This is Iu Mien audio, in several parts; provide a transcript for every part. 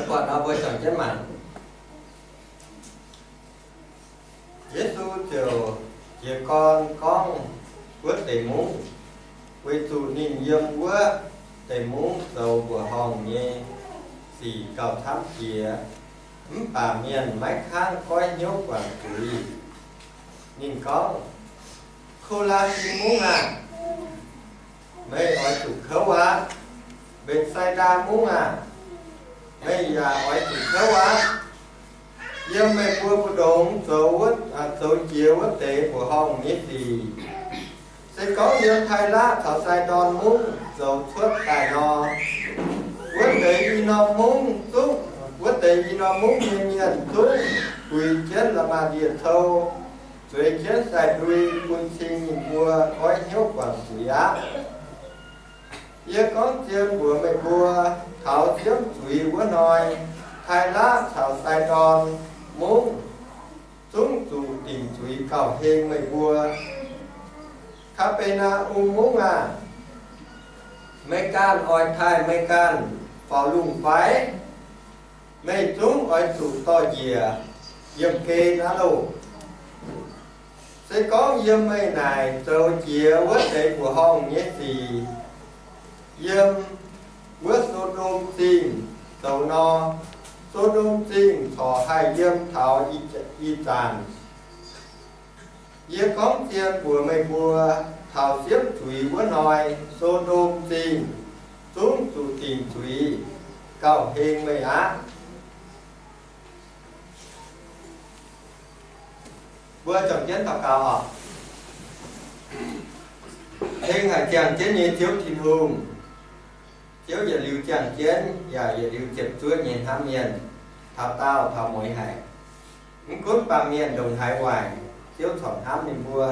Buatc nor mbuo juangc jienv mangc. Yesu ziouc jiez gorn gorngv wuov deix mungv, weic zuqc ninh yiem wuov deix mungv zoux mbuoqc horngh nyei sic gauh camv jiex, mv baac mienh maiv kangv goiv hnyouv guangc zuiz. Ninh gorngv, Ko^laa^sin Mungv aah! Meih oix zuqc kouv aqv. Mbetc^sai^ndaa Mungv aah! Meih yaac oix zuqc kouv aqv. Yiem meih mbuo mbu'ndongx zoux wuov, zoux jiex wuov deix mbuoqc horngh nyei sic, se gorngv yiem Taailaqv caux Saidon Mungv zoux cuotv daaih nor, wuov deix i norm mungv zungv, wuov deix i norm mungv nyei mienh zungv guix jienv la'maah ndie-cou, zueiz jienv sai-ndui bun cing ninh mbuo goiv hnyouv guangc zuiz aqv. Yie gorngv zien mbuox meih mbuo, taux siemv zuiz wuov hnoi, Taailaqv caux Saidon Mungv zungv zuqc dingc zuiz gauh heng meih mbuo. Kaa^be^naa^um Mungv aah! Meih ganh oix taaih meih ganh faaux lungh fai? Meih zungv oix zuqc dorh njiec yiemh gen aqv loh. Se gorngv yiem meih naaic zoux jiex wuov deix mbuoqc horngh nyei sic, yiem wuov So^ndom Zingh zoux nor, So^ndom Zingh corc haih yiem taux ih zanc. Yie gorngv zien mbuox meih mbuo, taux siemv zuiz wuov hnoi, So^ndom Zingh zungv zuqc dingc zuiz gauh heng meih aqv. Mbuo juangc jienv daux gaux oc. Heng haic ziangh jienv nyei Ziouv Tin-Hungh, Ziouv yietc liuz ziangh jienv yaac yietc liuz ziepc zuoqv nyei hnamv mienh, taux daauh taux mueiz haic. Mv gunv baamh mienh ndongc haaix waaic, Ziouv corc hnamv ninh mbuo.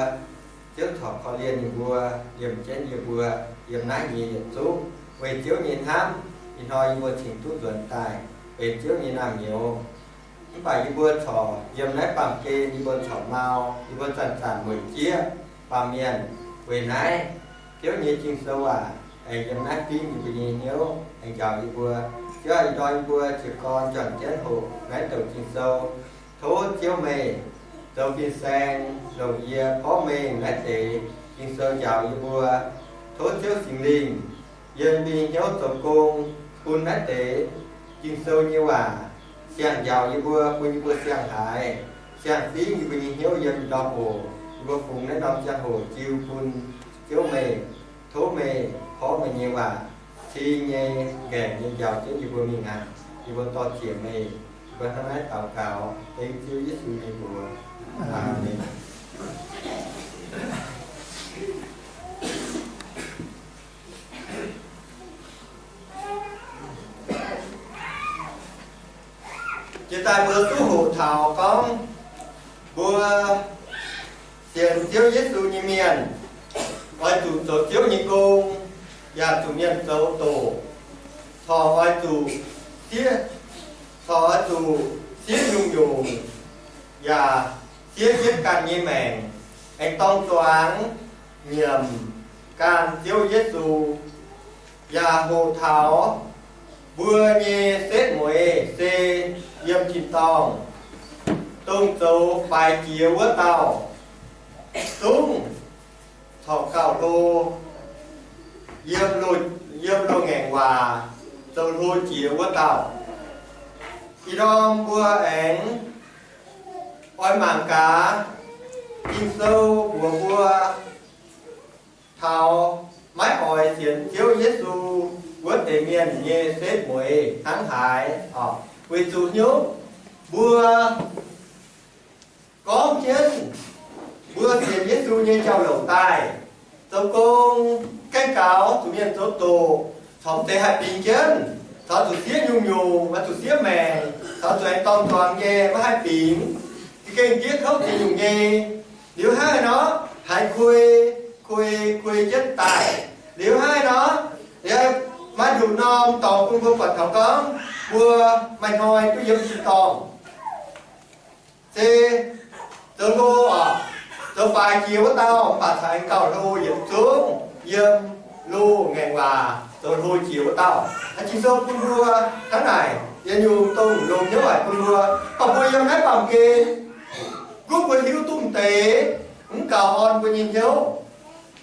Ziouv corc korv-lienh ninh mbuo, liemh jienv yie mbuo yiem naaiv nyei yietc zungv. Weic Ziouv nyei hnamv, ih hnoi yie mbuo cingx duqv nzuonx daaih benx Ziouv nyei naamh nyouz. Mv baac yie mbuo corc yiem naaiv baamh gen yie mbuo corc mau, yie mbuo zanc-zanc mueic jieqv baamh mienh. Weic naaiv, Ziouv nyei Ging-Sou aac, aengx yiem naaiv fingv yie mbuo nyei hnyouv, aengx njaaux yie mbuo. Ziouv aac, ih ndorm yie mbuo jiez gorn juangc jienv hoqc naaiv douc Ging-Sou. Tov Ziouv meih zoux fin-saeng longc yie porv mengh naaiv deix Ging-Sou njaaux yie mbuo. Tov Ziouv Singx Lingh yiem yie mbuo nyei hnyouv zoux gong, bun naaiv deix Ging-Sou nyei waac siang-njaaux yie mbuo, bun yie mbuo siang-haaix, siang-fingv yie mbuo nyei hnyouv yiem ndorm oc. Yie mbuo fungx naaiv norm ziangh hoc jiu bun Ziouv meih. Tov meih porv meih nyei waac cing nyei, nqaengc nyei njaaux jienv yie mbuo mingh aqv. Yie mbuo dor-ziec meih. Yie mbuo hnangv naaiv daux gaux dengv Ziouv Yesu nyei mbuox. Aamen. Jiex daaih mbuo duqv hoqc taux gorngv mbuo sienx Ziouv Yesu nyei mienh oix zuqc zoux Ziouv nyei gong, yaac zuqc mienh zoux doqc, corc oix zuqc siev, corc oix zuqc siev nyungc-nyungc, yaac siev jienv ganh nyei maengc, aengx dorng zuangx nyiemc ganh Ziouv Yesu, yaac hoqc taux mbuo nyei setv mueiz se yiem tin-dorngh, dongh zoux faix jiex wuov dauh, zungv corc gauh hlo, yiem loz-, yiem loz-ngaengc waac zoux hlo jiex wuov dauh. Ih ndorm mbuo aengx oix mangc gaax Ging-Sou mbuox mbuo taux maiv oix sienx Ziouv Yesu wuov deix mienh nyei setv mueiz hnangv haaix oc. Weic zuqc hnyouv mbuo gorngv jienv mbuo sienx Yesu nyei jauv-louc daaih, zoux gong, gaengh gaux, zuqc mienh zoux doqc, corc mv zeiz haih bingx jienv, corc zuqc siev nyungc-nyungc, maiv zuqc siev maengc, corc zuqc aengx dorng zuangx nyei, maiv haih bingx, za'gengh diev kouv ziex nyungc nyei. Liuz hnangv haaix nor, haiz kuei, kuei, kuei jienv daaih. Liuz hnangv haaix nor, liuz maaih nduqc norm dorngx bun mbuo buatc taux gorngv mbuo maaih hnoi duqv yiem tin-dorngh. Se zoux hlo oc, zoux faix jiex wuov dauh, mv baac caux aengx gauh hlo yietc zungv yiem loz-ngaengc waac zoux hlo jiex wuov dauh. Ging-Sou bun mbuo hnangv naaic, yietc nyungc dongh longx hnyouv haic bun mbuo. Gorngv mbuo yiem naaiv baamh gen, gunv mbuo hiuv duqv m'deix, mv gaux orn mbuo nyei hnyouv.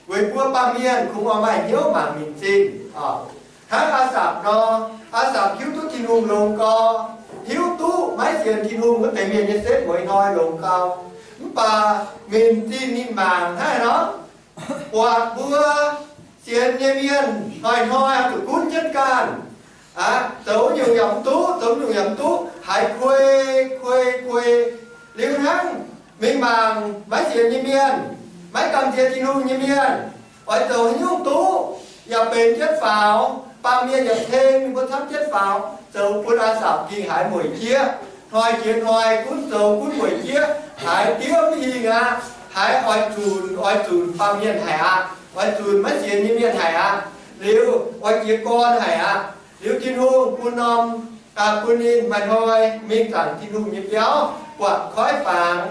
Weic mbuo baamh mienh kungx oix maaih hnyouv mangc ninh zinh. Hnangv Aa^sapc nor, Aa^sapc hiuv duqv Tin-Hungh longx gorx, hiuv duqv maiv sienx Tin-Hungh wuov deix mienh nyei setv mueiz hnoi longx gau. Mv baac ninh zinh ninh mangc hnangv haaix nor, buatc mbuo sienx nyei mienh hnoi-hnoi oix zuqc gunv jienv ganh, zoux nyungc yaac mv duqv, zoux nyungc yaac mv duqv, haiz kuei, kuei, kuei. Liuz hnangv mingh mangc maiv sienx nyei mienh, maiv gamh nziex Tin-Hungh nyei mienh, oix zoux haaix nyungc duqv yaac benx jienv faaux. Baamh mienh yaac ceng ninh mbuo camv jienv faaux, zoux bun Aa^sapc gengh haiz mueic jieqv. Hnoi jiex hnoi gunv zoux gunv mueic jieqv, haiz diev mv hingh aqv. Haiz oix zunc, oix zunc baamh mienh haic aqv, oix zunc maiv sienx nyei mienh haic aqv. Liuz oix jiez gorn haic aqv. Liuz Tin-Hungh bun norm, bun ninh maaih hnoi mingh zaangc Tin-Hungh nyei biauv, buatc koiv fangx,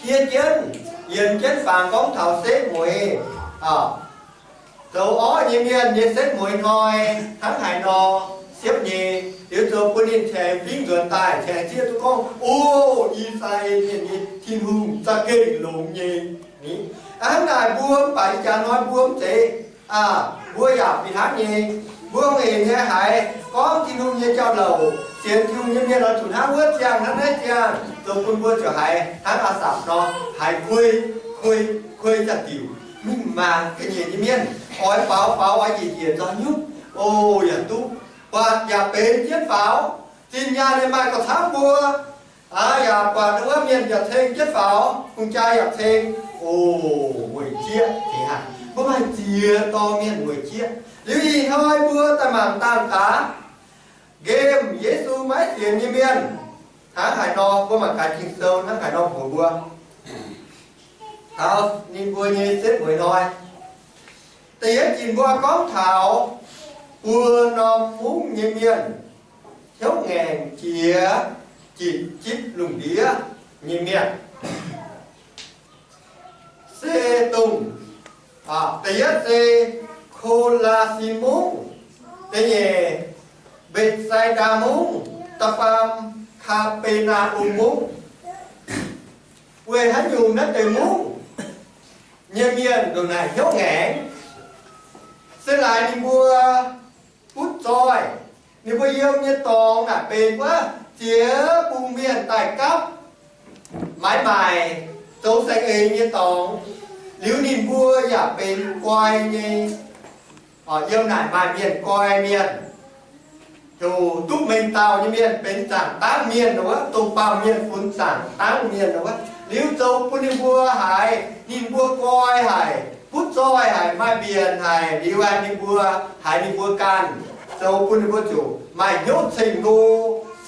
diev jienv, yienx jienv fangx gorngv taux setv mueiz, zoux orqv nyei mienh nyei setv mueiz hnoi hnangv haaix nor siepv nyei. Liuz zoux bun ninh ceix fingv nzuonx daaih, ceix zieqv duqv gorngv, O, I^saa^laa^en Mienh nyei Tin-Hungh za'gengh longx nyei. Hnangv naaic mbuo mv baac ih jaax hnoi mbuo mv zeiz, mbuo yaac fih hnangv nyei. Mbuo eix nyei haiz gorngv Tin-Hungh nyei jauv-louc, sienx Tin-Hungh nyei mienh oix zuqc hnangv wuov ziangh hnangv naaiv ziangh, zoux bun mbuo ziouc haiz hnangv Aa^sapc nor, haiz kuei, kuei, kuei ziangh diuc. Mingh mangc ga'nyiec nyei mienh, oix faaux faaux, oix njiec njiec nzorng nyungc, o, yaac duqv, buatc yaac benx jienv faaux. Zinh nyaanh nyei maaih gauh camv mbuo, yaac buatc wuov mienh yaac ceng jienv faaux, hungh jaa yaac ceng, o, mueic jieqv fih hnangv. Mbuo maaih ziex dorh mienh mueic jieqv. Liuz ih hnoi mbuo daaih mangc dangh gaax, nqemh Yesu maiv sienx nyei mienh hnangv haaix nor, mbuo mangc gaax Ging-Sou hnangv haaix nor mbuox mbuo taux ninh mbuo nyei setv mueiz hnoi. Da'yietv ginc mbuo gorngv taux buo norm mungv nyei mienh, hnyouv ngaengc jiex, jitc jitv lungh ndiev nyei mienh. Se dongh, da'yietv se Ko^laa^sin Mungv, da'nyeic Mbetc^sai^ndaa Mungv, da'faam Kaa^be^naa^um Mungv. Weic haaix nyungc naaiv deix mungv nyei mienh ndongc naaic hnyouv ngaengc? Se laaix ninh mbuo butv zoih, ninh mbuo yiem nyei dorngx naaic benx wuov ziex bung mienh daaih gapv maaiz maaic, zoux saeng-eix nyei dorngx. Liuz ninh mbuo yaac benx guai nyei, yiem naaic maaih mienh guai mienh, heuc duqv mengh dauh nyei mienh benx zaangc dangv mienh wuov, dongh baamh mienh funx zaangc dangv mienh wuov. Liuz zoux bun ninh mbuo haiz ninh mbuo guai haic, butv zoih haic, maaih mbienc haic. Liuz haiz ninh mbuo, haiz ninh mbuo ganh, zoux bun ninh mbuo ziouc maaih hnyouv ceng-hlo,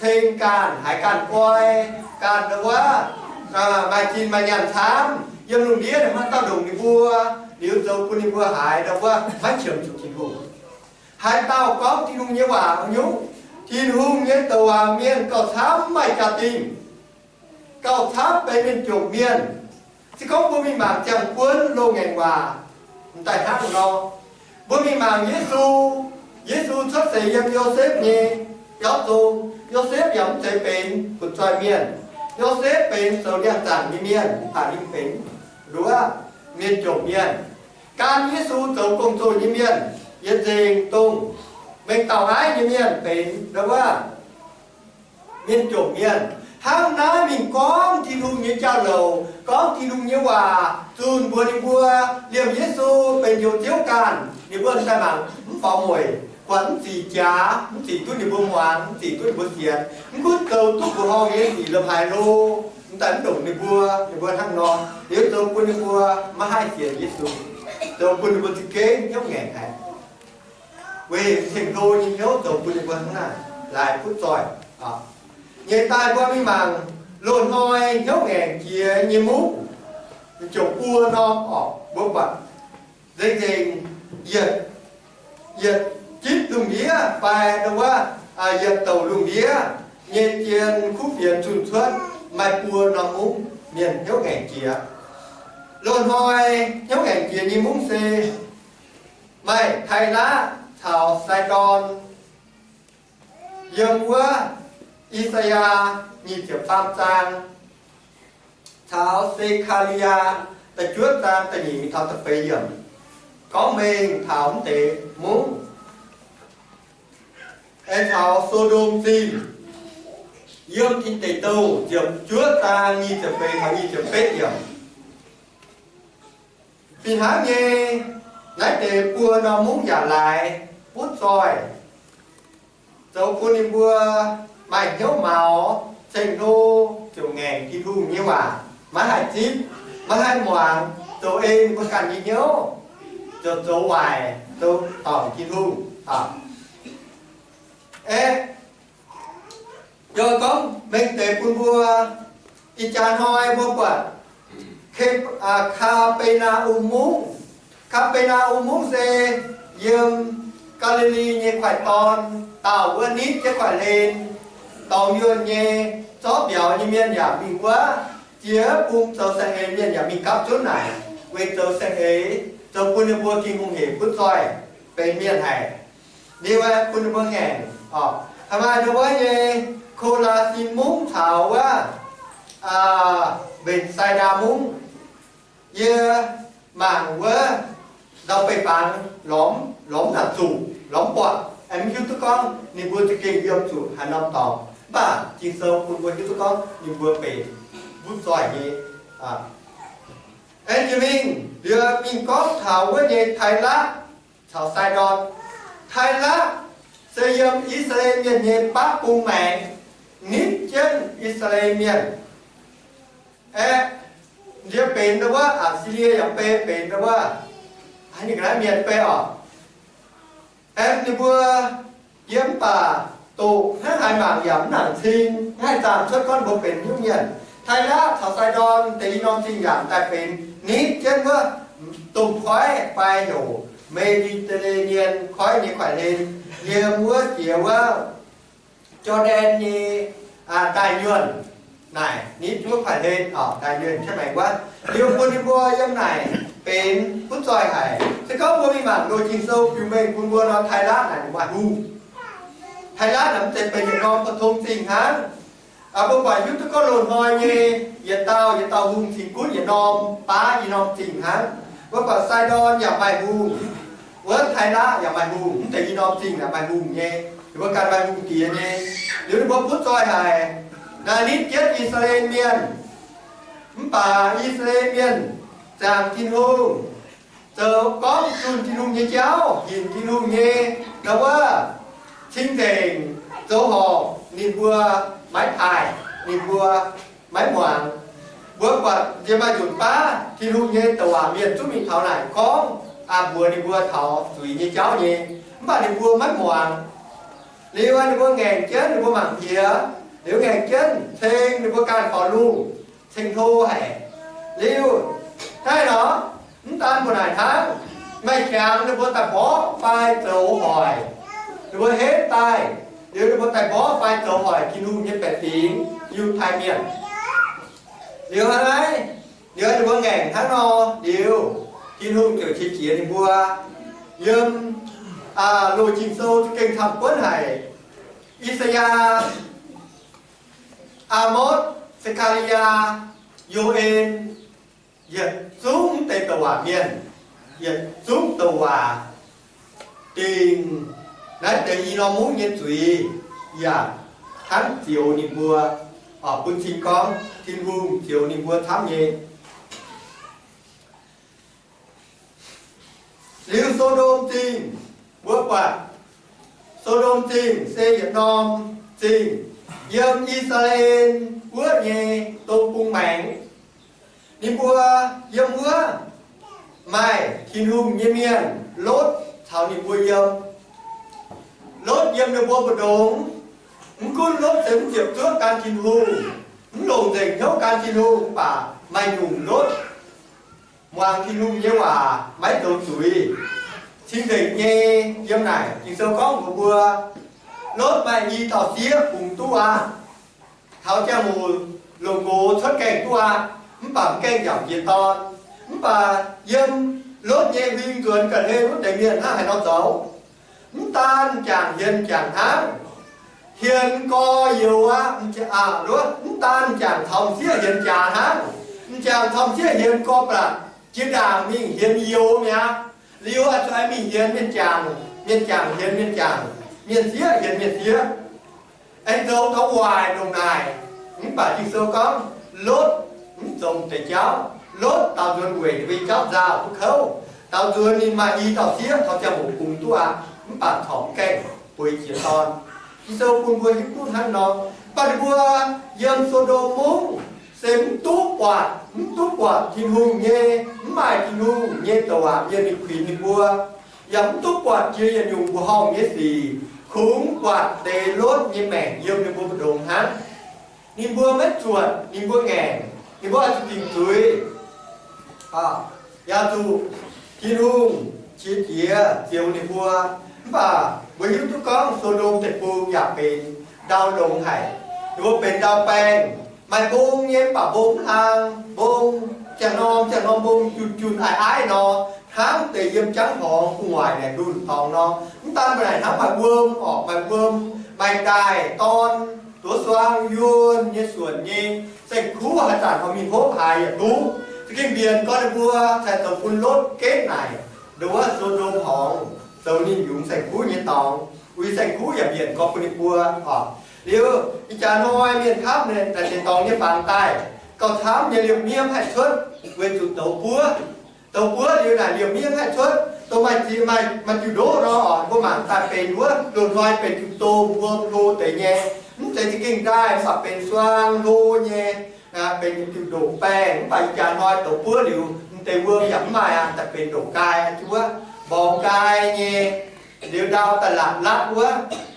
ceng ganh, haiz ganh guai, ganh wuov, maaih zinh maaih nyaanh camv, yiem lungh ndiev maaih dauh ndongc ninh mbuo. Liuz zoux bun ninh mbuo haiz wuov maiv qiemx zuqc Tin-Hungh. Haaix dauh gorngv Tin-Hungh nyei waac nyungc, Tin-Hungh nyei douc waac mienh gauh camv maaih jaa-dingh, gauh camv benx mienh jomc mienh. Se gorngv mbuo mingh mangc ziangh buonv loz-ngaengc waac m'daaih hnangv nor, mbuo mingh mangc Yesu. Yesu cuotv seix yiem Yosepv nyei biauv zong. Yosepv yaac mv zeiz benx butv zoih mienh. Yosepv benx zoux ndiangx-zaangc nyei mienh, mv baac ninh benx nduov mienh jomc mienh. Gan Yesu zoux gong-zoh nyei mienh, yietc nzengc dongh mengh dauh aiv nyei mienh benx nduov mienh jomc mienh. Hnangv naaiv mingh gorngv Tin-Hungh nyei jauv-louc, gorngv Tin-Hungh nyei waac, zunh mbuox ninh mbuo liemh Yesu benx njoux Ziouv ganh. Ninh mbuo daaih mangc mv faaux mueic, buatc mv zic jaax, mv zic duqv ninh mbuo muangx, mv zic duqv ninh mbuo sienx. Mv gunv zoux duqv mbuoqc horngh nyei sic lomh haaix lo, m'daaih mv ndongc ninh mbuo. Ninh mbuo hnangv nor, liuz zoux bun ninh mbuo maiv haih sienx Yesu, zoux bun ninh mbuo za'gengh hnyouv ngaengc haic. Weic ceng-hlo nyei hnyouv zoux bun ninh mbuo hnangv naaic laaix butv zoih. Nyeic daaih mbuo mingh mangc loz-hnoi hnyouv ngaengc jiex nyei mungv, ziouc buo norm orqc, mbuo buatc nzengc-nzengc yietc, yietc jitv lungh ndiev fai wuov, yietc douc lungh ndiev nyei jien kuv fienx zunh cuotv maaih buo norm mungv mienh hnyouv ngaengc jiex. Loz-hnoi hnyouv ngaengc jiex nyei mungv se maaih Tailaqv, caux Sai^ndorn, yiem wuov I^saa^yaa nyic ziepc faam zaang, caux Se^kaa^li^yaa da'juov zaang da'nyeic taux da'feix yiemc, gorngv mengh taux mv deix mungv, aengx caux So^ndom Zingh, yiem Tin Deic Douh ziepc juov zaang nyic ziepc feix taux nyic ziepc betv yiemc. Fih hnangv nyei, naaiv deix buo norm mungv yaac laaix butv zoih, zoux bun ninh mbuo maaih hnyouv maux, ceng-hlo, ziouc ngaengc Tin-Hungh nyei waac, maiv haih zipv, maiv haih muangx, zoux ei ninh mbuo ganh nyei hnyouv, ziouc zoux waaic, zoux dorngc Tin-Hungh. Aeqv, yie gorngv mengh deix bun mbuo, ih jaax hnoi mbuo buatc Ka^be^naa^um Mungv. Ka^be^naa^um Mungv se yiem Gaa^li^li nyei kuaaiv dorn, daauh wuov nitv jienv kuaaiv hlen, dorngx yuonh nyei, zorqv mbiauz nyei mienh yaac mingh wuov, jiex bung zoux saeng-eix mienh yaac mingh gapv zunv naaic, weic zoux saeng-eix, zoux bun ninh mbuo Tin-Hungh hec butv zoih benx mienh haic. Liuz aeqv, bun ninh mbuo ngaengc oc. Haaix maaih ndau wuov nyei Ko^laa^sin Mungv caux wuov Mbe^saa^ndaa Mungv, yie mangc wuov ndau-beih fangx lorz, lorz mv nangc zuqc, lorz mv buatc, aengx mv hiuv duqv gorngv ninh mbuo za'gengh yiem zuqc haaix norm dorngx. Mv baac Ging-Sou bun mbuo hiuv duqv gorngv ninh mbuo benx butv zoih nyei. Aengx jiex mingh liuz mingh gorngv taux wuov nyei Taailaqv caux Sai^ndorn. Taailaqv se yiem I^saa^laa^en Mienh nyei baav bung maengx, nitv jienv I^saa^laa^en Mienh. Aeqv, ndie benx ndau wuov Aa^si^lie yaac benx, benx ndau wuov, haaix nyungc ga'naaiv mienh benx oc. Aeqv, ninh mbuo yiem mv baac doqc hnangv haaix mangc yaac mv nangc cing, mv haih zaamc cuotv gorngv ninh mbuo benx haaix nyungc mienh. Taailaqv caux Sai^ndorn deix i norm zingh yaac daaih benx nitv jienv wuov domh koiv fai heuc Me^di^tere^nie^en Koiv nyei kuaaiv hlen, yiem wuov jiex wuov Jor^ndaen nyei daaih nyuonh naaic, nitv wuov kuaaiv hlen oc, daaih nyuonh jienv maengx wuov. Liuz bun ninh mbuo yiem naaic benx butv zoih haic. Se gorngv mbuo mingh mangc loz Ging-Sou biux mengh bun mbuo nor, Taailaqv naaic maaih hungh. Taailaqv naaic mv zeiz benx yietc norm pou-tong zingh hnangv. Mbuo buatc hiuv duqv gorngv loz-hnoi nyei yietc dauh yietc dauh hungh cingx gunv yietc norm baav i norm zingh hnangv. Mbuo buatc Sai^ndorn yaac maaih hungh, wuov Taailaqv yaac maaih hungh, mv zeiz i norm zingh yaac maaih hungh nyei. Ninh mbuo ganh maaih hungh diex nyei. Liuz ninh mbuo butv zoih haic, naaic nitv jienv I^saa^laa^en Mienh. Mv baac I^saa^laa^en Mienh ziangh Tin-Hungh, zoux gorngv zunh Tin-Hungh nyei jauv, hinc Tin-Hungh nyei, ndau wuov, cing-nzengc zoux horpc, ninh mbuo maiv taaih, ninh mbuo maiv muangx. Mbuo buatc nziex maaih nzunc baav Tin-Hungh nyei douc waac mienh zungv mingh taux naaic gorngv, aa, mbuox ninh mbuo taux zuiz nyei jauv nyei, mv baac ninh mbuo maiv muangx. Liuz ninh mbuo ngaengc jienv, ninh mbuo mangc piex, liuz ngaengc jienv ceng ninh mbuo ganh horpc lungh, ceng-hlo haic. Liuz, daaih nor, mv daan mbuo naaic hnangv, maaih qangx ninh mbuo daaih mborqv fai zoux hoic, ninh mbuo henv daaih, liuz ninh mbuo daaih mborqv fai zoux hoic Tin-Hungh nyei baeqc fingx, Yiutai Mienh. Liuz hnangv naaiv, liuz ninh mbuo ngaengc hnangv nor, liuz Tin-Hungh ziouc qiex jiez ninh mbuo. Yiem loz Ging-Sou za'gengh camv-buonv haic. I^saa^yaa, Aa^motv, Se^kaa^li^yaa, Yo^en, yietc zungv deix douc waac mienh, yietc zungv douc waac dingc naaiv deix i norm mungv nyei zuiz yaac hnangv zioux ninh mbuo, bun cing gorngv Tin-Hungh zioux ninh mbuo camv nyei. Liuz So^ndom Zingh, mbuo buatc So^ndom Zingh se yietc norm zingh yiem I^saa^laa^en wuov nyei dong bung maengx. Ninh mbuo yiem wuov maaih Tin-Hungh nyei mienh, Lotv, caux ninh mbuo yiem. Lotv yiem ninh mbuo mbu'ndongx. Mv gunv Lotv se mv ziepc zuoqv gan Tin-Hungh, mv longc nzengc hnyouv gan Tin-Hungh, mv baac maaih nyungc Lotv muangx Tin-Hungh nyei waac, maiv zoux zuiz, cing-nzengc nyei yiem naaic. Ging-Sou gorngv mbuox mbuo, Lotv maaih i dauh sieqv bungx duqv aqv, taux ziangh hoc longc nqox cuotv gaengh duqv aqv, mv baac mv gaengh njaaux jiex dorn. Mv baac yiem Lotv nyei huing nzuonx ga'hlen wuov deix mienh hnangv haaix nor zoux? Mv daan m'jangc hienx m'jangc hnangv, hienx m'gorx youz aqv. Mv daan m'jangc caux m'sieqv hienx jaax hnangv, m'jangc caux m'sieqv hienx m'gorx blatc, jiex ndaangc mingh hienx youz mi'aqv. Liuz oix zuqc mingh hienx mienh jangc, mienh jangc hienx mienh jangc, mienh sieqv hienx mienh sieqv. Aengx zoux taux waaic ndongc naaic. Mv baac Ging-Sou gorngv, Lotv mv zoux deix jauv. Lotv daaux nzuonx weic ninh mbuo nyei jauv nzauh duqv kouv. Daaux nzuonx ninh maaih i dauh sieqv taux ziangh hoc bungx duqv aqv. Mv baac corc mv gaengh bueix jiex dorn. Ging-Sou bun mbuo hiuv duqv hnangv nor. Mv baac ninh mbuo yiem So^ndom Mungv se mv duqv buatc, mv duqv buatc Tin-Hungh nyei, mv maaih Tin-Hungh nyei douc waac mienh mingh kuinx ninh mbuo, yaac mv duqv buatc jiex yietc nyungc mbuoqc horngh nyei sic, kungx buatc deix Lotv nyei maengc yiem ninh mbuo mbu'ndongx hnangv. Ninh mbuo maiv zuotc ninh mbuo ngaengc, ninh mbuo oix zuqc dingc zuiz. Yaac zuqc Tin-Hungh qiex jiez zioux ninh mbuo. Mv baac mbuo hiuv duqv gorngv So^ndom Deic-Bung yaac benx ndau longx haic. Ninh mbuo benx ndau baengh, maaih mbong nyei mv baac mbong mv hlang, mbong ziangh norm ziangh norm, mbong jun-jun aiv-aiv nor, hnangv deix yiem jangv horngz gu'nguaaic naaic ndunh dorngx nor. Mv daan mbuo naaic hnangv maaih wuom orqc, maaih wuom, maaih ndaaih dorn, duov suang yuonh nyei suonc nyei. Saeng-kuv haaix zanc oix mingh hopv haaix yaac duqv. Za'gengh mbienc gorn ninh mbuo cingx zoux bun Lotv ginv naaic, nduov So^ndom Horngz zoux ninh yungz saeng-kuv nyei dorngx, uix saeng-kuv yaac mbienc gorn bun ninh mbuo orqc. Liuz ih jaax hnoi mienh camv naaic deix dorngx nyei fangx daaih, gauh camv nyei liemh miev haih cuotv weic zuqc douz buov. Douz buov liuz naaic liemh miev haih cuotv, dongh maaih diuh ndoqv nor, mbuo mangc daaih benx wuov loz-hnoi benx diuh domh wuom hlo deix nyei. Mv zeiz za'gengh ndaaih, mv baac benx suang hlo nyei, benx diuh ndoqc baengh. Mv baac ih jaax hnoi douz buov liuz, m'deix wuom yaac mv maaih aqv, daaih benx ndoqc nqaai, wuov mborngx nqaai nyei. Liuz ndau da'latc latv wuov,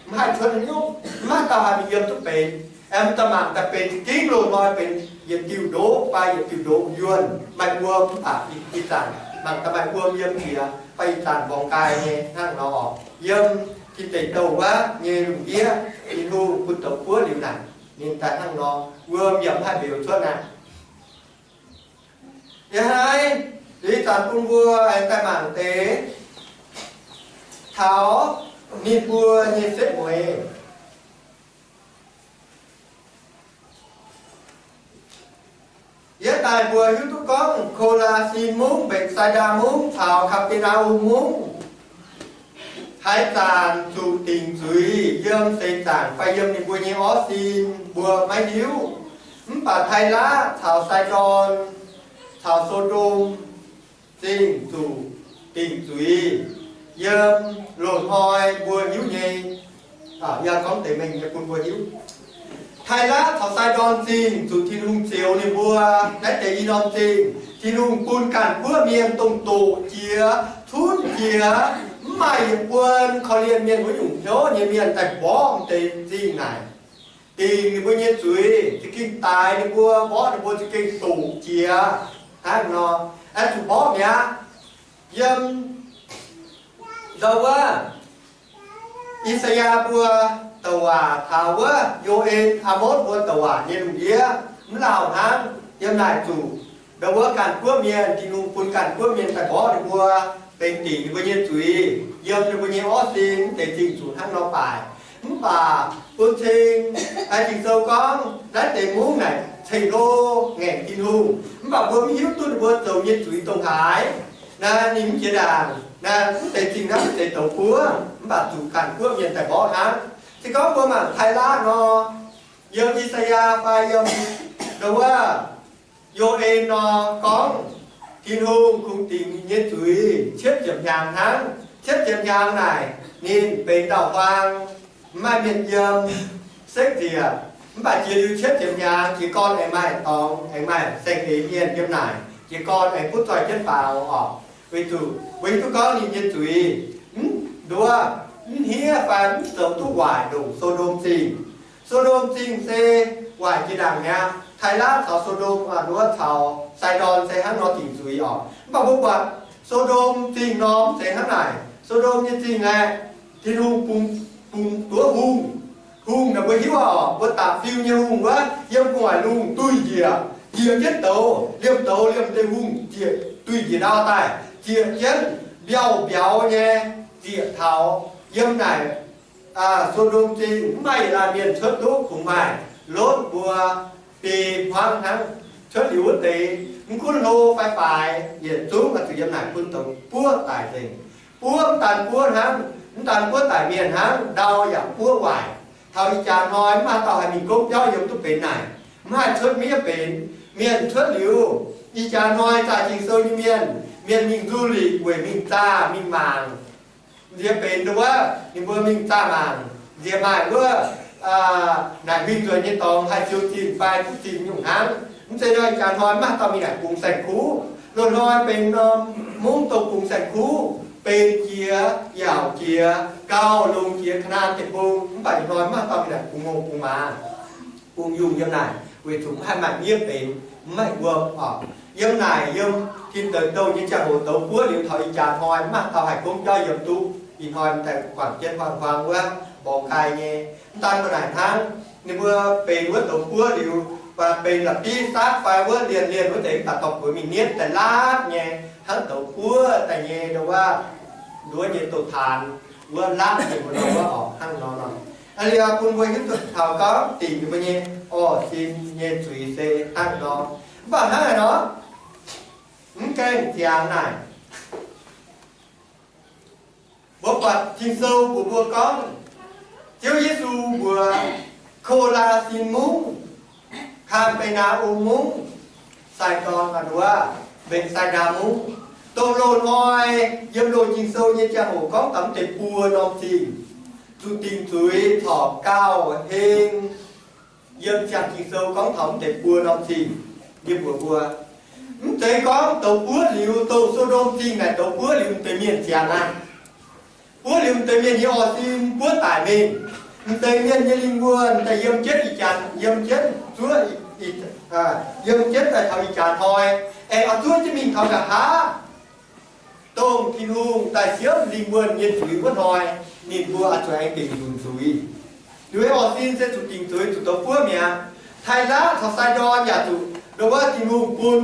mv haih cuotv haaix nyungc, mv maaih dauh haih mingh yiem duqv benx. Aengx daaih mangc daaih benx za'gengh loz-hnoi benx yietc diuh ndoqv fai yietc diuh ndoqv yuonh, maaih wuom mv baac ih zanc mangc daaih maaih wuom yiem jiex fai ih zanc mborngx nqaai nyei hnangv nor. Yiem Tin Deic Douh wuov nyei lungh ndiev, Tin-Hungh bun douz buov liuz naaic, ninh daaih hnangv nor, wuom yaac mv haih mbeux cuotv naaic. Yie haiz ih zanc bun mbuo aengx daaih mangc deix taux ninh mbuo nyei setv mueiz. Yie daaih mbuo hiuv duqv gorngv Ko^laa^sin Mungv, Mbetc^sai^ndaa Mungv caux Kaa^be^naa^um Mungv haaix zanc zuqc dingc zuiz, yiem seix zaangc fai yiem ninh mbuo nyei orv sin mbuo maiv hiuv. Mv baac Taailaqv caux Saidon caux So^ndom Zingh zuqc dingc zuiz yiem loz-hnoi mbuo hiuv nyei. Yie gorngv deix mengh nyei bun mbuo hiuv. Taailaqv caux Saidon Zingh zuqc Tin-Hungh zioux ninh mbuo. Naaiv deix i norm zingh Tin-Hungh bun ganh guoqv mienh dongh doqc jiex, cunv jiex, mv maaih yietc buonc korv-lienh mienh wuov nyungc hnyouv nyei mienh daaih mborqv deix zingh naaic, dingc ninh mbuo nyei zuiz, za'gengh daix ninh mbuo, mborqv ninh mbuo za'gengh doqc jiex hnangv nor. Aeqv, zuqc mborqv mi'aqv. Yiem ndau wuov I^saa^yaa mbuo douc waac taux wuov Yo^en, Aa^motv mbuo douc waac nyei lungh ndiev mv lauh hnangv. Yiem naaic zuqc ndau wuov ganh guoqv mienh, Tin-Hungh bun ganh guoqv mienh daaih mborqv ninh mbuo, benx dingc ninh mbuo nyei zuiz, yiem ninh mbuo nyei orv sin mv deix zingh zuqc hnangv nor baaic. Mv baac bun cing, Ging-Sou gorngv naaiv deix mungv naaic cing-hlo ngaengc Tin-Hungh, mv baac mbuo mv hiuv duqv ninh mbuo zoux nyei zuiz dongh haaix. Naaiv ninh mv jiex ndaangc, naaiv mv deix zingh naaiv mv deix douz buov, mv baac zuqc ganh guoqv mienh daaih mborqv hnangv. Se gorngv mbuo mangc Taailaqv nor, yiem I^saa^yaa fai yiem ndau wuov Yo^en nor gorngv, Tin-Hungh kungx dingc ninh nyei zuiz cietv ziepc hnyangx hnangv. Cietv ziepc hnyangx naaic ninh benx ndau-huaang, mv maaih mienh yiem, sekv nzieqc. Mv baac jiex liuz cietv ziepc hnyangx, jiez gorn aengx maaih dorngx, aengx maaih saeng-eix mienh yiem naaic, jiez gorn aengx butv zoih jienv faaux oc. Weic zuqc mbuo hiuv duqv gorngv ninh nyei zuiz mv nduov, mv hniev fai mv zoux duqv waaic ndongc So^ndom Zingh. So^ndom Zingh se waaic jiex ndaangc mi'aqv. Taailaqv caux So^ndom, nduov caux Saidon se hnangv nor dingc zuiz oc. Mv baac mbuo buatc So^ndom Zingh nor mv zeiz hnangv naaic. So^ndom nyei zingh aeqv, Tin-Hungh bungx, bungx nduov hungh. Hungh naaic mbuo hiuv oc, mbuo daaih fiu nyei hungh wuov, yiem gu'nguaaic lungh duih njiec, njiec jienv douz, liemh douz liemh deix hungh njiec, duih njiec ndau daaih, zieqc jienv mbiauh mbiauz nyei, zieqc taux Yiem naaic So^ndom Zingh mv maaih yietc laanh mienh cuotv duqv, kungx maaih Lotv mbuo biei hmuangv hnangv. Cuotv liuz wuov deix mv gunv hlo fai faix, yietc zungv oix zuqc yiem naaic bun douz buov daic nzengc. Buov mv daan buov hnangv, mv daan buov daic mienh hnangv, ndau yaac buov waaic. Taux ih jaax hnoi mv maaih dauh haih mingh gomv biauv yiem duqv benx naaic, mv haih cuotv miev benx. Mienh cuotv liuz, ih jaax hnoi zaah Ging-Sou nyei mienh, mienh mingh nzuqc liqc weic mingh zaah mingh mangc. Nziex benx ndau wuov, ninh mbuo mingh zaah mangc, nziex maaih wuov naaic huingx nzueic nyei dorngx haih ziux zinh fai duqv zinh nyungc hnangv. Mv zeiz nor, ih jaax hnoi mv maaih dauh mingh naaic bungx saeng-kuv. Loz-hnoi benx norm mungv dongh bungx saeng-kuv, benx jiex, yaauc jiex, gauh longx jiex Kaa^naa^an Deic-Bung. Mv baac ih hnoi mv maaih dauh mingh naaic bungx hngongx bungx maaz, bungx yungh yiem naaic, weic zuqc mv haih maaih miev benx, mv maaih wuom oc. Yiem naaic, yiem tin deic douh nyei ziangh hoc douz buov liuz, taux ih jaax hnoi mv maaih dauh haih gomv biauv yiem duqv. Ih hnoi daaih guangc jienv huaang-huaang wuov mborqc nqaai nyei. Mv daan mbuo naaic hnangv, ninh mbuo benx wuov douz buov liuz, benx la'bieiv saapv fai wuov lienh lienh wuov deix, mv baac dorh buoz mingh nietv daaih laatv nyei, hnangv douz buov daaih nyei ndau wuov, nduov nyei douz-taanx wuov laatv nyei mbuo nor wuov oc, hnangv nor nor. Aa, liuz bun mbuo hiuv duqv taux gorngv dingc ninh mbuo nyei orv sin nyei zuiz se hnangv nor. Mv baac hnangv haaix nor, mv gaengh ziangx naaic, mbuo buatc Ging-Sou mbuox mbuo gorngv, Ziouv Yesu mbuox Ko^laa^sin Mungv, Kaa^be^naa^um Mungv, Sai^ndorn, Mbetc^sai^ndaa Mungv, dongh loz-hnoi yiem loz Ging-Sou nyei ziangh hoc gorngv taux mv deix buo norm zingh, zuqc dingc zuiz corc gauh heng. Yiem ziangh Ging-Sou gorngv taux mv deix buo norm zingh, yie mbuox mbuo, mv zeiz gorngv douz buov liuz, dongh So^ndom Zingh naaic douz buov liuz mv deix mienh ziangx aqv. Buov liuz mv deix mienh nyei orv sin buov daic mingh. Mv deix mienh nyei lingh wuonh daaih yiem jienv ih jaax, yiem jienv zuov, yiem jienv daaih taux ih jaax hnoi, aengx oix zuov jienv mingh taux nqa'haav, dongh Tin-Hungh daaih siemv lingh wuonh nyei zuiz wuov hnoi, ninh mbuo oix zuqc aengx dingc nzunc zuiz. Liuz orv sin se zuqc dingc zuiz, zuqc douz buov mi'aqv. Taa^i^laqv caux Sai^ndorn yaac zuqc ndau wuov Tin-Hungh bun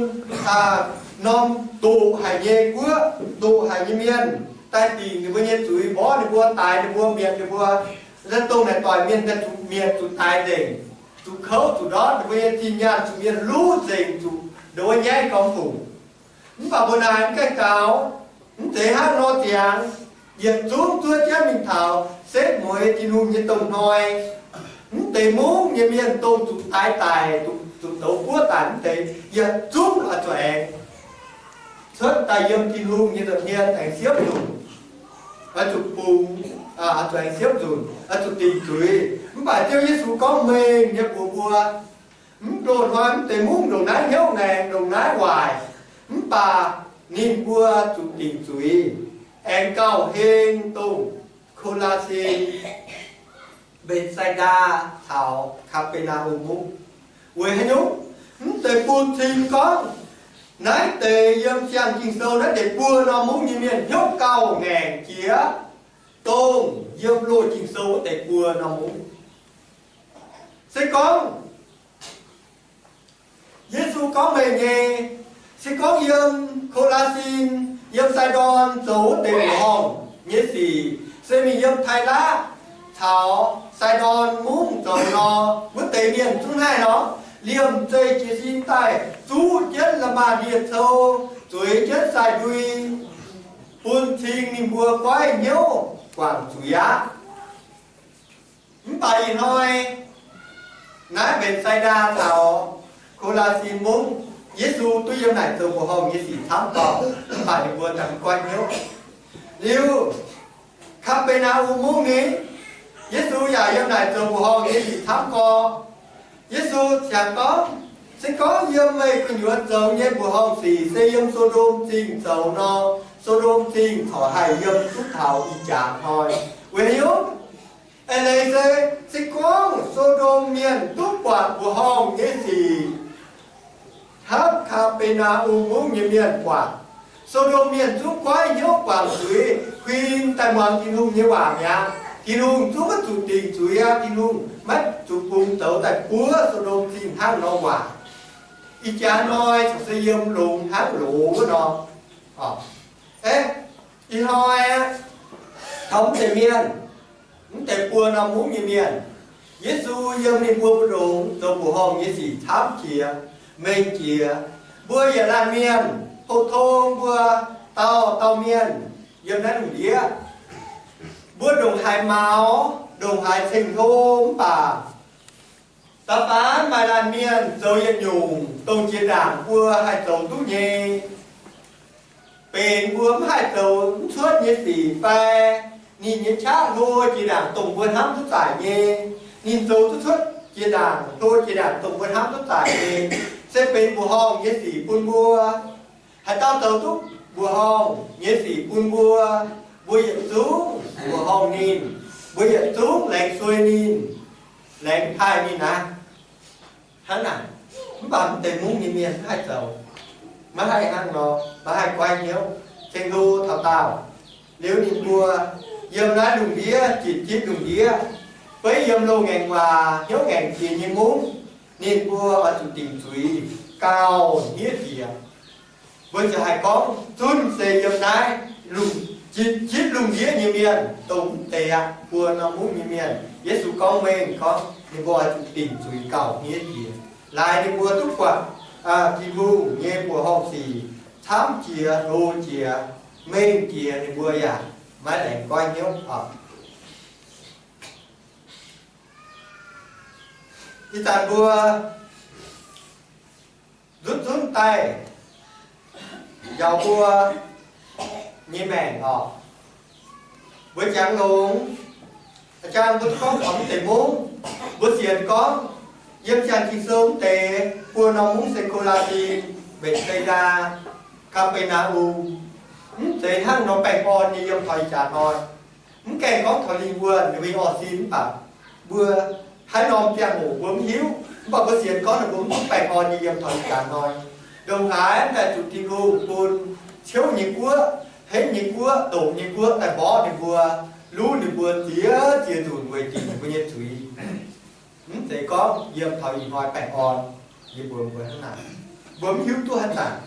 norm doqc haic nyei guoqv, doqc haic nyei mienh daaih dingc ninh mbuo nyei zuiz, mborqv ninh mbuo, daix ninh mbuo, mietc ninh mbuo. Dongh naaic doic mienh daaih zuqc mietc zuqc daix nzengc, zuqc kouv zuqc ndortv, ninh mbuo nyei zinh nyaanh zuqc mienh luv nzengc, zuqc ndau wuov nyaiv gormx fungc. Mv baac mbuo naaic mv gaengh gaux, mv zeiz hnangv nor ziangx. Yietc zungv zuov jienv mingh taux setv mueiz Tin-Hungh nyei domh hnoi, mv deix mungv nyei mienh dongh zuqc daix daic, zuqc douz buov daic mv deix, yietc zungv oix zuqc aengx cuotv daaih yiem Tin-Hungh nyei nza'hmien aengx siepv nzunc, oix zuqc bungx, oix zuqc aengx siepv nzunc, oix zuqc dingc zuiz. Mv baac Ziouv Yesu gorngv mengh nyei mbuox mbuo, mv loz-hnoi mv deix mungv ndongc naaiv hnyouv ngaengc, ndongc naaiv waaic, mv baac ninh mbuo zuqc dingc zuiz, aengx gauh heng dongh Ko^laa^sin, Mbetc^sai^ndaa caux Kaa^be^naa^um Mungv. Weic haaix nyungc? Mv deix bun cing gorngv naaiv deix yiem siang Ging-Sou naaiv deix buo norm mungv nyei mienh hnyouv gauh ngaengc jiex dongh yiem loz Ging-Sou wuov deix buo norm mungv. Se gorngv Yesu gorngv meih nyei, se gorngv yiem Ko^laa^sin, yiem Sai^ndorn zoux wuov deix mbuoqc horngh nyei sic, se mingh yiem Taa^i^laqv caux Sai^ndorn mungv zoux nor, wuov deix mienh zungv haih nor, liemh zeih jiez sin daaih zuqv jienv la'maah ndie-cou, zueiz jienv sai-ndui, bun cing ninh mbuo goiv hnyouv guangc zuiz aqv. Mv baac ih hnoi naaiv Mbetc^sai^ndaa caux Ko^laa^sin mungv, Yesu duqv yiem naaic zoux mbuoqc horngh nyei sic camv gorx, mv baac ninh mbuo daaih mv goiv hnyouv. Liuz, Kaa^be^naa^um mungv ni, Yesu yaac yiem naaic zoux mbuoqc horngh nyei sic camv gorx. Yesu ziangx gorngv, se gorngv yiem meih gu'nyuoz zoux nyei mbuoqc horngh sic se yiem So^ndom Zingh zoux nor, So^ndom Zingh corc haih yiem duqv taux ih jaax hnoi. Weic haaix nyungc? Eix leiz se, se gorngv So^ndom mienh duqv buatc mbuoqc horngh nyei sic, hnamv Kaa^be^naa^um mungv nyei mienh buatc, So^ndom mienh zungv goiv hnyouv guangc zuiz, huin daaih muangx Tin-Hungh nyei waac mi'aqv. Tin-Hungh zungv maiv zuqc dingc zuiz aqv. Tin-Hungh maiv zuqc bungx douz daaih buov So^ndom Zingh hnangv nor waac. Ih jaax hnoi corc se yiem longx hnangv loz wuov nor. Ih hnoi aqv, taux mv deix mienh, mv deix buo norm mungv nyei mienh. Yesu yiem ninh mbuo mbu'ndongx zoux mbuoqc horngh nyei sic camv jiex, mengh jiex. Mbuo yietc laanh mienh, pou-tong mbuo dauh dauh mienh yiem naaiv lungh ndiev, mbuo ndongc haaix maux, ndongc haaix ceng-hlo mv baac da'faanh maaih laanh mienh zoux yietc nyungc dongh jiex ndaangc mbuo haih zoux duqv nyei, benx mbuo mv haih zoux mv cuotv nyei sic fai ninh nyei qaqv hlo jiex ndaangc dongh mbuo hnamv duqv zaaic nyei, ninh zoux duqv cuotv jiex ndaangc, hlo jiex ndaangc dongh mbuo hnamv duqv zaaic nyei, se benx mbuoqc horngh nyei sic bun mbuo. Haaix dauh zoux duqv mbuoqc horngh nyei sic bun mbuo, mbuo yietc zungv mbuoqc horngh ninh, mbuo yietc zungv laengz suei ninh, laengz taaih ninh aqv. Hnangv naaic, mv baac mv deix mungv nyei mienh mv haih zoux, maiv haih hnangv nor, maiv haih goiv hnyouv, ceng-hlo taux daauh. Liuz ninh mbuo yiem naaiv lungh ndiev jitc jitv lungh ndiev, beiv yiem loz-ngaengc waac hnyouv ngaengc jiex nyei mungv, ninh mbuo oix zuqc dingc zuiz gauh hniev jiex. Mbuo ziouc haih gorngv zunv se yiem naaiv lungh, jitc jitv lungh ndiev nyei mienh dongh mv deix aqv, buo norm mungv nyei mienh. Yesu gorngv mengh gorngv ninh mbuo oix zuqc dingc zuiz gauh hniev jiex, laaix ninh mbuo duqv buatc Tin-Hungh nyei mbuoqc horngh sic camv jiex, hlo jiex, mengh jiex, ninh mbuo yaac maiv laengz goiv hnyouv oc. Ih zanc mbuo nzunv nzunv daaih njaaux mbuo nyei maengc oc. Mbuo jangx longx, jangx mbuo duqv gorngv taux mv deix mungv. Mbuo sienx gorngv yiem siang Ging-Sou mv deix buo norm mungv se Ko^laa^sin, Mbetc^se^ndaa, Kaa^be^naa^um. Mv zeiz hnangv nor baengh orn nyei yiem taux ih jaax hnoi. Mv gaengh gorngv taux lingh wuonh, ninh mbuo nyei orv sin mv baac mbuo haaix norm ziangh hoc mbuo mv hiuv, mv baac mbuo sienx gorngv ninh mbuo mv duqv baengh orn nyei yiem taux ih jaax hnoi. Ndongc haaix mv daaih zuqc Tin-Hungh bun ciouv nyei guoqv, henv nyei guoqv, doqc nyei guoqv daaih mborqv ninh mbuo, luv ninh mbuo ziex ziex nzunc weic zuqc ninh mbuo nyei zuiz. Mv zeiz gorngv yiem taux ih hnoi baengh orn, yie mbuox mbuo hnangv naaic, mbuo mv hiuv duqv haaix zanc.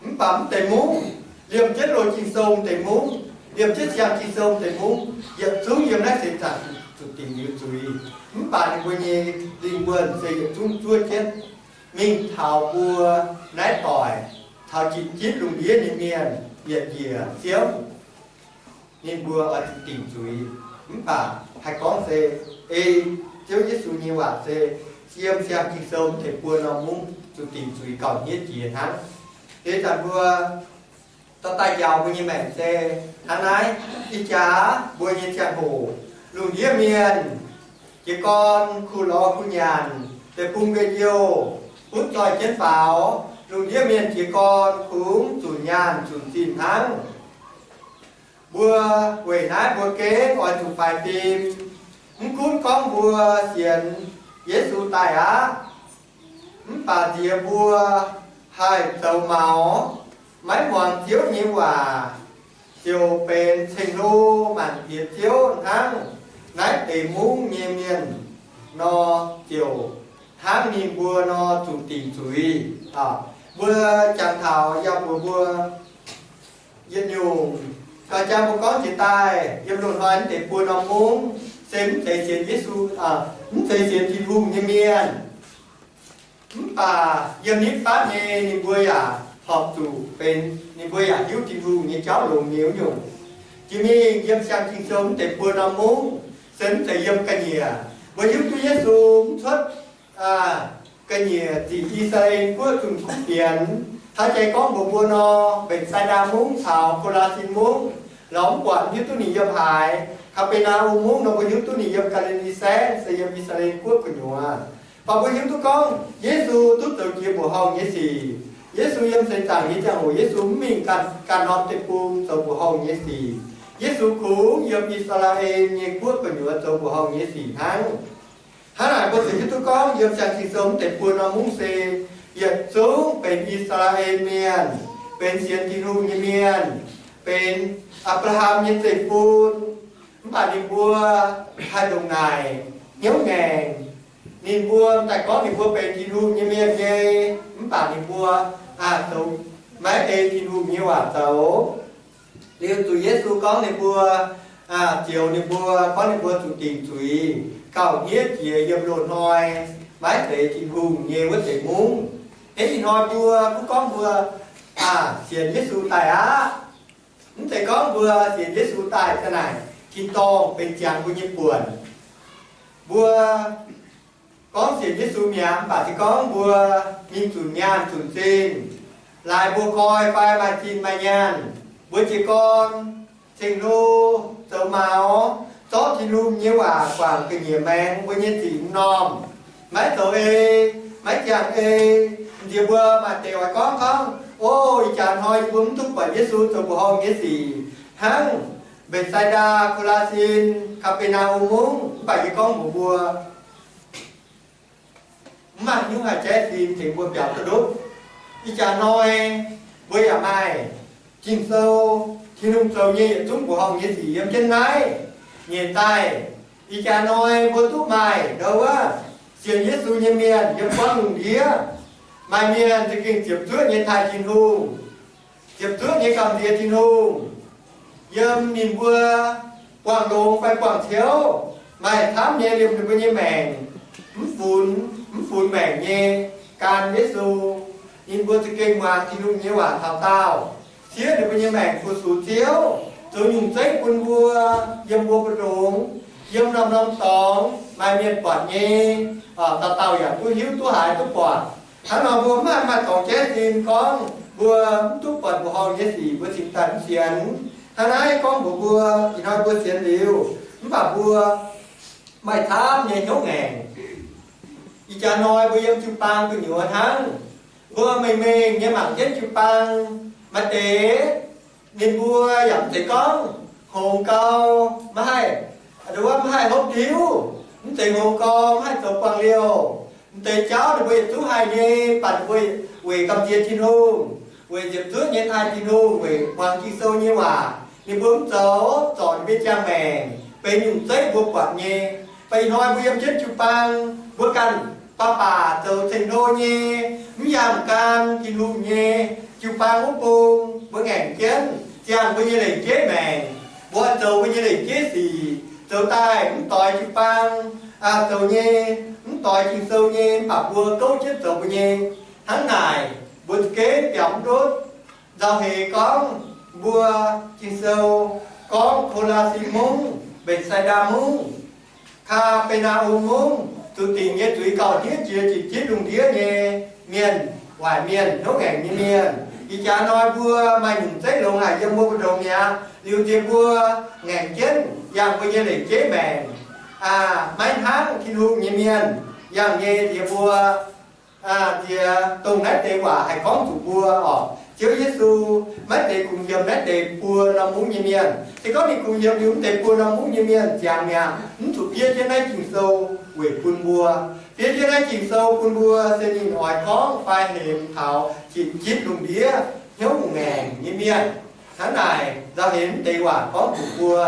Mv baac mv deix mungv, liemh jienv loz Ging-Sou deix mungv, liemh jienv siang Ging-Sou deix mungv, yietc zungv yiem naaiv seix zaangc zuqc dingc liuz zuiz. Mv baac ninh mbuo nyei lingh wuonh se yietc zungv zuov jienv mingh taux mbuo naaiv doic, taux jitc jitv lungh ndiev nyei mienh yietc njiec siemv. Ninh mbuo oix zuqc dingc zuiz. Mv baac haih gorngv se ei Ziouv Yesu nyei waac se yiem siang Ging-Sou mv deix buo norm mungv zuqc dingc zuiz gauh hniev jiex hnangv. Ih zanc mbuo dorh daaih njaaux mbuo nyei maengc se hnangv naaiv. Ih jaax mbuo nyei ziangh hoc, lungh ndiev mienh jiez gorn kuh lorz kuh nyanc, deic-bung mbuo youh, butv zoih jienv faaux. Lungh ndiev mienh jiez gorn kungx zunc nyaanh zunc zinh hnangv. Mbuo weic naaiv mbuo gengh oix zuqc faix fim. Mv gunv gorngv mbuo sienx Yesu daaih aqv, mv baac nziex mbuo haih zoux maux, maiv muangx Ziouv nyei waac, ziouc benx ceng-hlo maanc piex ziouv hnangv naaiv deix mungv nyei mienh nor, ziouc hnangv ninh mbuo nor zuqc dingc zuiz. Mbuo jangx taux yaac mbuox mbuo yietc nyungc, gauh jangx mbuo gorngv jiex daaih yiem loz-hnoi mv deix buo norm mungv se mv zeiz sienx Yesu, mv zeiz sienx Tin-Hungh nyei mienh. Mv baac yiem nitv fatv nyei ninh mbuo yaac horpc zuqc benx, ninh mbuo yaac hiuv Tin-Hungh nyei jauv longx nyei wuov nyungc. Jiex mingh yiem siang Ging-Sou mv deix buo norm mungv se mv zeiz yiem ga'nyiec. Mbuo hiuv duqv Yesu mv cuotv ga'nyiec ziqc I^saa^laa^en guoqv zunh kuv fienx. Taux jiex gorngv mbuox mbuo nor, Mbetc^sai^ndaa Mungv caux Ko^laa^sin Mungv, lorz mv buatc hiuv duqv ninh yiem haaix. Kaa^be^naa^um Mungv nor, mbuo hiuv duqv ninh yiem Gaa^li^li Saengv, se yiem I^saa^laa^en guoqv gu'nyuoz. Mv baac mbuo hiuv duqv gorngv Yesu duqv zoux jiex mbuoqc horngh nyei sic. Yesu yiem seix zaangc nyei ziangh hoc Yesu mv mingh ganh norm deic-bung zoux mbuoqc horngh nyei sic. Yesu kungx yiem I^saa^laa^en nyei guoqv gu'nyuoz zoux mbuoqc horngh nyei sic hnangv. Hnangv naaic mbuo ziouc hiuv duqv gorngv yiem siang Ging-Sou mv deix buo norm mungv se yietc zungv benx I^saa^laa^en Mienh, benx sienx Tin-Hungh nyei mienh, benx Apc^laa^ham nyei zeiv-fun. Mv baac ninh mbuo haih ndongc naaic hnyouv ngaengc. Ninh mbuo daaih gorngv ninh mbuo benx Tin-Hungh nyei mienh nyei, mv baac ninh mbuo aa, zoux maiv ei Tin-Hungh nyei waac zoux. Liuz zuqc Yesu gorngv ninh mbuo ziouc ninh mbuo, gorngv ninh mbuo zuqc dingc zuiz gauh hniev jiex yiem loz-hnoi maiv zeiz Tin-Hungh nyei wuov deix mungv. Hnangv ih hnoi mbuo mv gorngv mbuo sienx Yesu daaih aqv. Mv zeiz gorngv mbuo sienx Yesu daaih za'naaic tin-dorngh benx ziangx mbuo nyei buonc. Mbuo gorngv sienx Yesu mi'aqv, mv baac se gorngv mbuo mingh zunc nyaanh zunc zingh, laaix mbuo koi fai maaih zinh maaih nyaanh, mbuo jiez gorn ceng-hlo, zoux maux, zorqv Tin-Hungh nyei waac guangc ga'nyiec maengx mbuo nyei zic m'normh, maiv zoux ei, maiv ziangh ei. Nziex mbuo maaih deix oix gorngv gorngv, O, ih jaax hnoi yie mbuo mv duqv buatc Yesu zoux mbuoqc horngh nyei sic hnangv Mbetc^sai^ndaa, Ko^laa^sin, Kaa^be^naa^um Mungv. Mv baac yie gorngv mbuox mbuo, mv maaih haaix nyungc haih jaiv sin tengx mbuo biaux duqv ndutv. Ih jaax hnoi mbuo yaac maaih Ging-Sou, Tin-Hungh zoux nyei yietc zungv mbuoqc horngh nyei sic yiem jienv naaiv. Nyienc daaih, ih jaax hnoi mbuo duqv maaih ndo wuov sienx Yesu nyei mienh yiem buangv lungh ndiev. Maaih mienh za'gengh ziepc zuoqv nyei taaih Tin-Hungh, ziepc zuoqv nyei gamh nziex Tin-Hungh. Yiem ninh mbuo buangh longx fai buangh ciouv, maaih camv nyei liemh ninh mbuo nyei maengc, mv funx, mv funx maengc nyei gan Yesu. Ninh mbuo za'gengh muangx Tin-Hungh nyei waac taux daauh, siev ninh mbuo nyei maengc fu-sux Ziouv, zoux nyungc zeiv bun mbuo, yiem mbuo mbu'ndongx, yiem norm-norm dorngx maaih mienh buatc nyei, dauh dauh yaac duqv hiuv duqv haiz duqv buatc. Hnangv nor mbuo mv maaih dorngx jaiv sin gorngv mbuo mv duqv buatc mbuoqc horngh nyei sic mbuo cingx daaih mv sienx. Hnangv naaiv gorngv mbuox mbuo, ih hnoi mbuo sienx liuz, mv baac mbuo maaih camv nyei hnyouv ngaengc. Ih jaax hnoi mbuo yiem jiu-baang gu'nyuoz hnangv, mbuo mengh mengh nyei mangc jienv jiu-baang, maaih deix ninh mbuo yaac mv zeiz gorngv hngongx gau, maiv haih, ndo wuov maiv haih hopv diuv, mv zeiz hngongx gau maiv haih zoux buangh liouh. Mv deix jauv ninh mbuo yietc zungv haih nyei, mv baac ninh mbuo weic gamh nziex Tin-Hungh, weic ziepc zuoqv nyei taaih Tin-Hungh, weic muangx Ging-Sou nyei waac, ninh mbuo mv zoux, zorc ninh mbuo nyei ziangh maengc benx nyungc zeiv mbuo buatc nyei. Mv baac ih hnoi mbuo yiem jienv jiu-baang, mbuo ganh baac baac zoux ceng-hlo nyei, mv yangh gan Tin-Hungh nyei jiu-baang wuov bung, mbuo ngaengc jienv ziangh mbuo nyei leic jeiv maengc, mbuo zoux mbuo nyei leic jeiv sic, zoux daaih mv doix jiu-baang zoux nyei, mv doix Ging-Sou nyei, mv baac mbuo gouv jienv zoux mbuo nyei. Hnangv naaic mbuo za'gengh biaux mv ndutv. Nzauh heix gorngv mbuo, Ging-Sou gorngv Ko^laa^sin Mungv, Mbetc^sai^ndaa Mungv, Kaa^be^naa^um Mungv, zuqc dingc nyei zuiz gauh hniev jiex zitc jienv lungh ndiev nyei mienh, waaic mienh, hnyouv ngaengc nyei mienh. Ih jaax hnoi mbuo maaih nyungc zeiv longx haic yiem mbuo mbu'ndongx mi'aqv. Liuz nziex mbuo ngaengc jienv yangh mbuo nyei leic jeiv maengc, maiv hnangv Tin-Hungh nyei mienh yangh nyei nziex mbuo. Nziex dongh naaiv deix waac haih gorngv zuqc mbuo oc. Ziouv Yesu maiv zeiz kungx yiem naaiv deix buo norm mungv nyei mienh. Se gorngv ninh kungx yiem liuz mv deix buo norm mungv nyei mienh ziangx mi'aqv, mv zuqc fiev jienv naaiv Ging-Sou weic bun mbuo, fiev jienv naaiv Ging-Sou bun mbuo se ninh oix gorngv fai hemx taux zitc jienv lungh ndiev hnyouv ngaengc nyei mienh. Hnangv naaic nzauh heix mv deix waac gorngv zuqc mbuo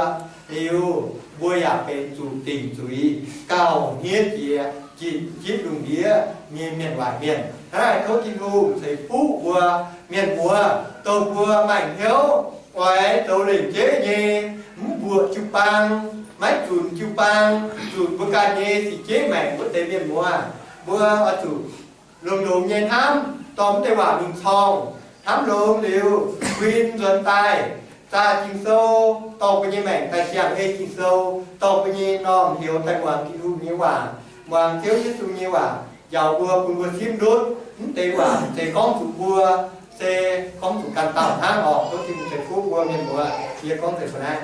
liuz, mbuo yaac benx zuqc dingc zuiz gauh hniev jiex zitc jienv lungh ndiev nyei mienh waaic mienh. Hnangv naaic tov Tin-Hungh ceix fuqv mbuo mienh muoz, dongh mbuo maaih hnyouv oix zoux leic jeiv nyei, mv mbuoqc jiu-baang, maiv zunc jiu-baang, zunc mbuo ganh nyei zitc jeiv maengc wuov deix mienh muoz, mbuo oix zuqc longx-longx nyei hnamv dorh mv deix waac lungh corng, hnamv longx liuz, huin nzuonx daaih zaah Ging-Sou dorh mbuo nyei maengc daaih siang-hei Ging-Sou, dorh mbuo nyei m'normh heuc daaih muangx Tin-Hungh nyei waac, muangx Ziouv Yesu nyei waac njaaux mbuo, bun mbuo simv ndutv mv deix waac zeiz gorngv zuqc mbuo, se gorngv zuqc ganh dauh hnangv oc. Tov Tin-Hungh ceix fuqv mbuo mienh muoz. Yie gorngv zeiz mbuo naaiv.